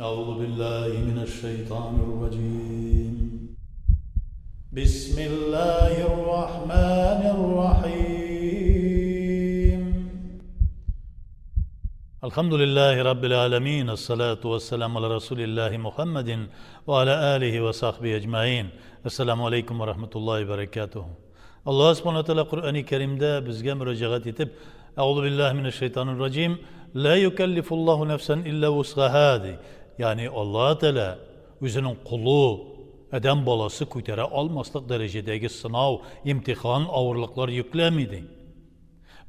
أعوذ بالله من الشيطان الرجيم بسم الله الرحمن الرحيم الحمد لله رب العالمين الصلاة والسلام على رسول الله محمد وعلى آله وصحبه أجمعين السلام عليكم ورحمة الله وبركاته Аллаһ Субхану Тәгалә Коръәни Кәримдә безгә мөрәҗәгать итеп, Әгъузу биллаһи минәш шайтанир раҗим, ла юкәллифуллаһу нәфсән илля вусгаһа ди. Ягъни Аллаһ Тәгалә үзенең колы, адәм баласы күтәрә алмаслык дәрәҗәдәге сынау, имтихан, авырлыклар йөкләми ди.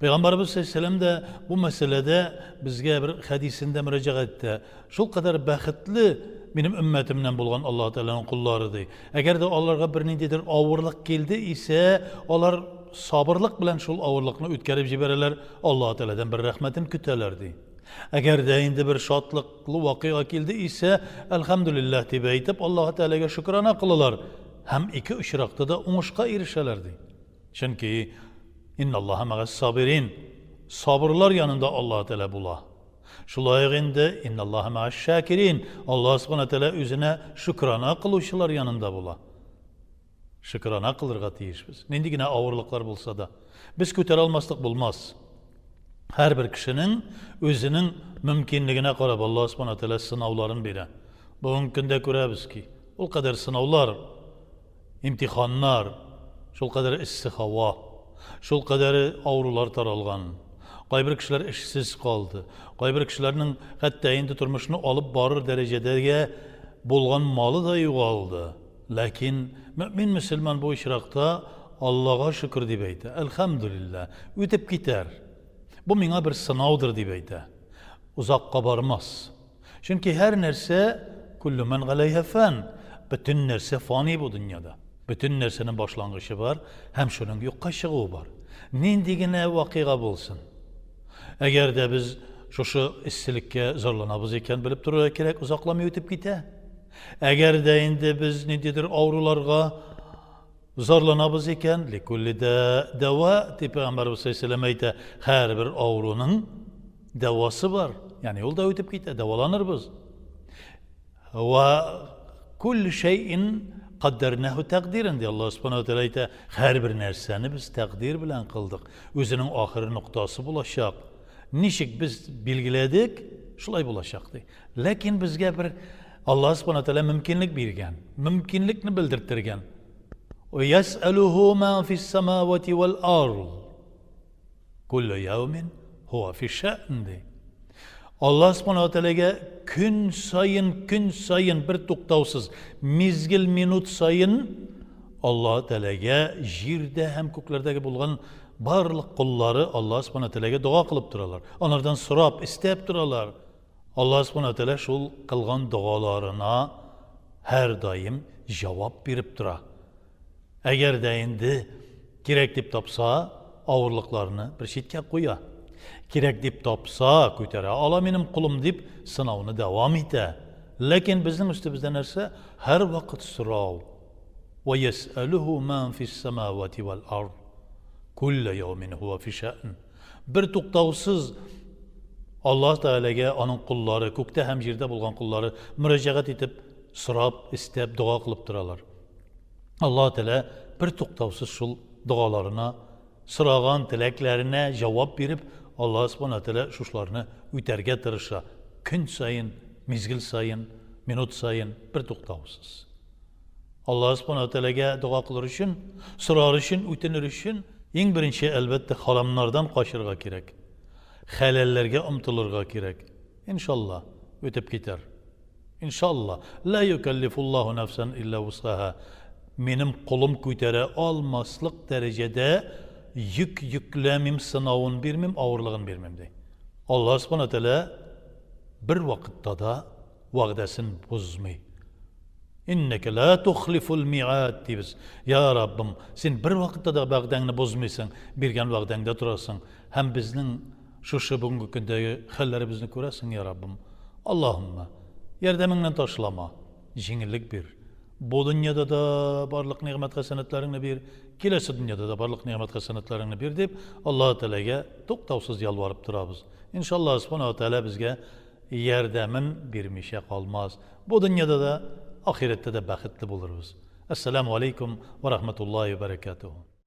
Пәйгамбәребез саллаллаһу дә бу мәсьәләдә безгә бер хәдисендә мөрәҗәгать итә. Шул кадәр бәхетле минем өммәтемнән булган Аллаһ Тәгаләнең коллары ди. Әгәр дә аларга бер ниндидер авырлык килде исә, алар сабырлык белән шул авырлыкны үткәреп җибәрәләр, Аллаһ Тәгаләдән бер рәхмәтен көтәләр ди. Әгәр дә инде бер шатлыклы вакыйга килде исә, әлхәмдүлилләһ дип әйтеп, Аллаһ Тәгаләгә шөкрана кылалар һәм ике очракта да уңышка ирешәләр ди. Чөнки Инналлаһа мәгәс сабирин. Сабырлар янында Аллаһ Тәгалә була. Шулай ук инде Инналлаһа мәгәс шакирин. Аллаһ Субхана Тәгалә үзенә шөкрана кылучылар янында була. Шөкрана кылырга тиешбез. Нинди генә авырлыклар булса да. Без күтәрә алмаслык булмас. Һәрбер кешенең үзенең мөмкинлегенә карап Аллаһ Субхана Тәгалә сынауларын бирә. Бүгенге көндә күрәбез ки, ул кадәр сынаулар Имтиханнар, шулкадәр эссе һава, шулкадәр авырулар таралган. Кайбер кешеләр эшсез калды. Кайбер кешеләрнең хәтта инде тормышны алып барыр дәрәҗәдәге булган малы да югалды. Ләкин мөэмин мөселман бу очракта Аллага шөкер дип әйтә. Әлхәмдүлилләһ, үтеп китәр. Бу миңа бер сынаудыр дип әйтә. Озакка бармас. Чөнки һәр нәрсә күллү мән галәйһә фән, бөтен нәрсә фани бу дөньяда. Бөтен нәрсәнең башлангычы бар һәм шуның юкка чыгуы бар. Нинди генә вакыйга булсын. Әгәр дә без шушы эсселеккә зарланабыз икән, белеп торырга кирәк, озакламый үтеп китә. Әгәр дә инде без ниндидер авыруларга зарланабыз икән, ликулли дә дәва, дип Пәйгамбәребез саллаллаһу алейһи әйтә, һәрбер авыруның дәвасы бар. Ягъни ул да үтеп китә, дәваланырбыз. Ва кулл шәйин каддәрнәһу тәкъдирен ди Аллаһ субханаһу ва тәгалә әйтә, һәрбер нәрсәне без тәкъдир белән кылдык. Үзенең ахыр ноктасы булачак. Ничек без билгеләдек, шулай булачак ди. Ләкин безгә бер Аллаһ субханаһу ва тәгалә мөмкинлек биргән, мөмкинлекне белдерттергән. Ясәлүһу ма фис самавати вал ард. Куллю яумин хуа фи шәън ди. Аллаһ субханаһу ва тәгаләгә көн саен, көн саен бер туктаусыз, мизгел минут саен Аллаһ Тәгаләгә җирдә һәм күкләрдәге булган барлык коллары Аллаһ субханаһу ва тәгаләгә дога кылып торалар. Анардан сорап, истәп торалар. Аллаһ субханаһу ва тәгалә шул кылган догаларына һәрдаим җавап биреп тора. Әгәр дә инде кирәк дип тапса, авырлыкларны бер читкә куя. Кирәк дип тапса, күтәрә ала минем кулым дип сынауны дәвам итә. Ләкин безнең өстебездә нәрсә? Һәрвакыт сорау. Ва ясәлүһу ман фис самавати вал ард. Кулла яумин хуа фи шәън. Бер туктаусыз Аллаһ Тәгаләгә аның коллары, күктә һәм җирдә булган коллары мөрәҗәгать итеп, сорап, истәп, дога кылып торалар. Аллаһ Тәгалә бер туктаусыз шул догаларына, сораган теләкләренә җавап биреп, Аллаһ Субхана Тәгалә шушыларны үтәргә тырыша. Көн саен, мизгел саен, минут саен, бер туктаусыз. Аллаһ Субхана Тәгаләгә дога кылыр өчен, сорар өчен, үтенер өчен, иң беренче, әлбәттә, харамнардан качырга кирәк. Хәләлләргә омтылырга кирәк. Иншалла, үтеп китәр. Иншалла. Ла юкәллифуллаһу нәфсән илля вусгаһа. Минем колым күтәрә алмаслык дәрәҗәдә йөк йөкләмим, сынавын бирмим, авырлыгын бирмим, ди. Аллаһ Субхана Тәгалә бер вакытта да вәгъдәсен бозмый. Иннәкә ла тухлифул миад дибез. Я Раббым, син бер вакытта да вәгъдәңне бозмыйсың, биргән вәгъдәңдә торасың. Һәм безнең шушы бүгенге көндәге хәлләребезне күрәсең, я Раббым. Аллаһумма, ярдәмеңнән ташлама, җиңеллек бир. Бу дөньяда да барлык нигъмәт-хәсәнәтләреңне бир, киләсе дөньяда да барлык нигъмәт-хәсәнәтләреңне бир дип, Аллаһы Тәгаләгә туктаусыз ялварып торабыз. Иншаллаһ, Субхана ва Тәгалә безгә ярдәмен бирмичә калмас. Бу дөньяда да, ахирәттә дә бәхетле булырбыз. Әссәламү алейкум вә рахматуллаһи вә бәрәкәтүһү.